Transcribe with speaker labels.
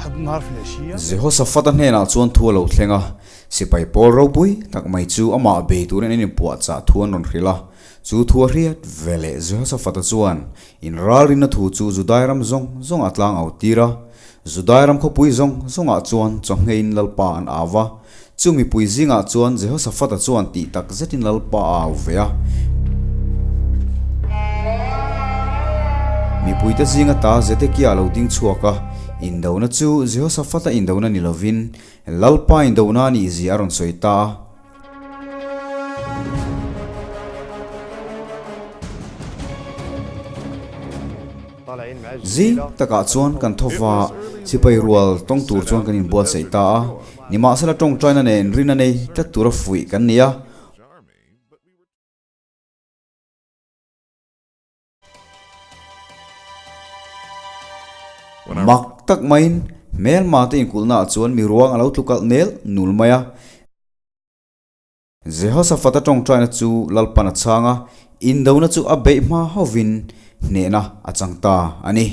Speaker 1: Jehoshaphat-a hnenah chuan thu a lo thleng a, sipai pawl ropui tak mai chu amah bei turin an inpuahchah thu an rawn hrilh a. Chu thu a hriat veleh Jehoshaphat-a chuan inralrinna thu chu Judai ram zawng zawngah tlang au tir a. Judai ram khawpui zawng zawngah chuan chawhngeiin Lalpa an au va. Chu mipui zingah chuan Jehoshaphat-a chuan tih tak zetin Lalpa a au ve a. Mipuite zinga ta Zedekia a lo ding chhuak a, indona chu Jehoshaphat-a indona ni lovin Lalpa indona a nih zia a rawn sawi ta a. Zing takah chuan kan thaw va, sipai rual tawng tur chuan kan inbuatsaih ta a. Nimahsela tawngtaina nen rin a nei tlat tura fuih kan ni a. Mak tak maiin hmelma te inkulhnaah chuan mi ruang a lo tlukalh nel nul mai a. Jehoshaphat-a tawngtaina chu Lalpan a chhang a, indona chu a beih hma hovin hnehna a chang ta a ni.